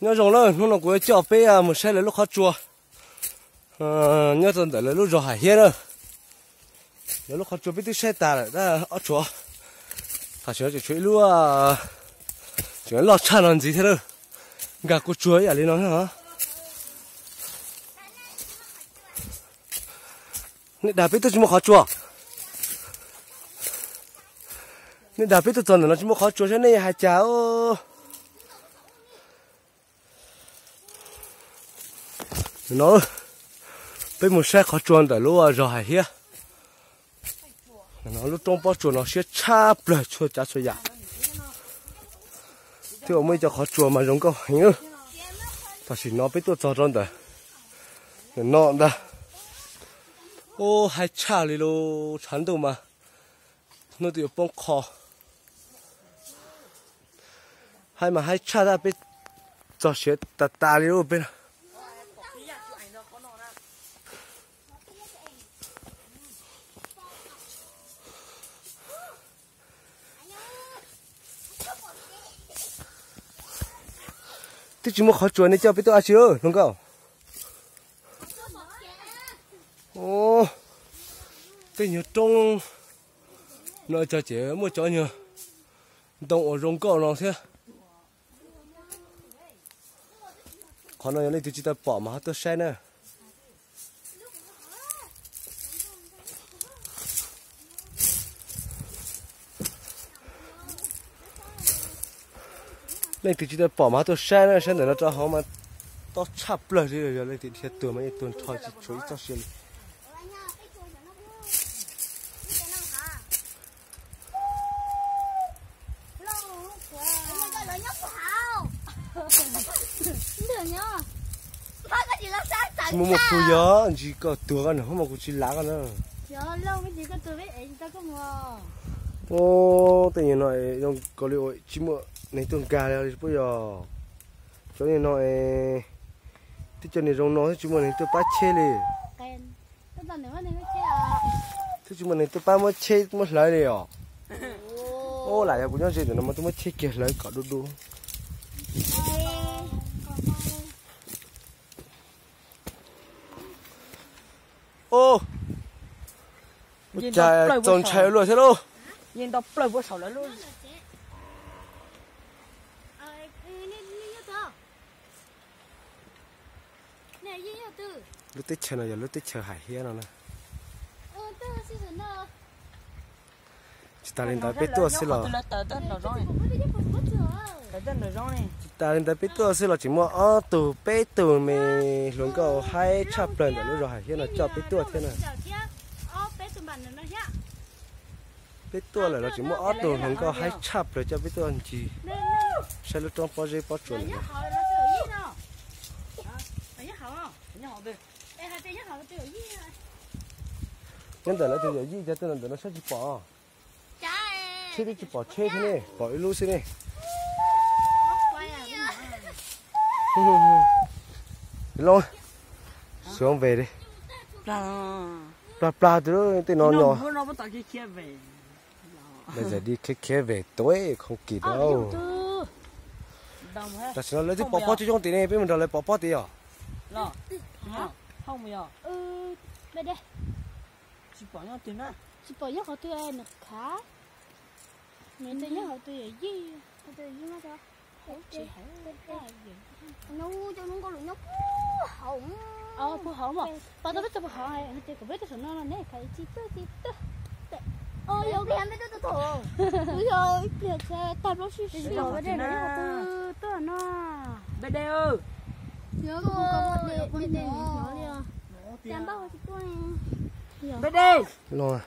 Nyob zoo lawm, hnub no kuv yuav coj peb mus saib lawv lub qhov tsua. Nyob rau ntawm lawv lub zos Hais Hiab na. Lawv lub qhov tsua peb twb saib tas lawm tab ob tshuav, tam sim no tseem tshuav ib lub, tseem loj tshaj no ntxiv thiab na. Nkag kua tsuag ib yam li no na. Nej dag peb tuaj tsis muaj qhov tsua. Nej dag peb tuaj txog ntawm no tsis muaj qhov tsua saib nej hais cas. No, peb mus saib qhov tsua ntawm lub zos Hais Hiab. Lub roob pob tsuas no siab tshaj plaws txhua tsav txhua yam. Thiab ua muaj ib co qhov tsua mas zoo nkauj heev. Tam sim no peb tuaj txog rau ntawm no ntag. Ub, haib tshaj li lub tshav ntuj mas hnub twb yuav poob qho. Haib mas haib tshaj tab peb txog siav tas tas li lub peb no. Twb tsis muaj qhov tsua nej coj peb tuaj dab tsi hluas nkauj? Tej nyuag roob no cov ces muaj cov nyuag ntoo uas zoo nkauj no thiab. Qhov no yog leej twg tsis tau pom mas ho tuaj saib na. Leej twg tsis tau pom mas ho tuaj saib na, saib ntawm no rau hauv mas tob tshaj plaws li, yog leej twg dhia tuag mas yeej tuag nrho tsis tshuav ib txoj sia li. Tsis muaj muaj kuv yog ntsis koj tuag koj nws hub mas kuv tsis lav koj na. Ub, tej nyuag no zoo kawg li tsis muaj neeg tuaj nkag li puas yog? Cov nyuag no es twb cov niag zoo no twb tsis muaj neeg tuaj pab cheb li. Twb tsis muaj neeg tuaj pab muab cheb muab hlawv li os. Ub, lam yog kuv nyob ze ntawm no mas twb muab cheb kiag hlawv kom du du. Ub, cas txaus ntshai ua luaj thiab lauj. Lub teb chaws no yog lub teb chaws Hais Hiab no na. Tsis tas li ntawd peb tuaj xwb los, tsis tas li ntawd peb tuaj xwb los tseem muaj ob tug peb tug me hluas nkauj haib tshaj plaws ntawm lub zos Hais Hiab no coj peb tuaj thiab na. Peb tuaj lawm los tseem muaj ob tug hluas nkauj haib tshaj plaws coj peb tuaj ncig saib lub roob pob zeb pob tsuas ntawm no. Nyob ntawm lawv tus yawm yij cov tuaj ntawm no saib tsis pom. Tsheb twb tsis pom tsheb thiab ne, pom ib lub xwb ne. Los, xuav ve li. Plag plag tus tej no no. Lawv zam di khiav khiav ve tuaj khoom kis rau. Tam sim no lawv twb pov pob coob coob tim ne, peb mus nrog lawv pov pob tim os. Puag hauv mas, pas tau peb txog puag hauv hais tias kom peb tuaj saum no no ne, khaiv tsis tuaj tsis tuaj. Yog ib pliag tag plaub sib sib tuaj no. Yog kuv kom me me hnov li os. Cas npaj tsis tuaj. Los,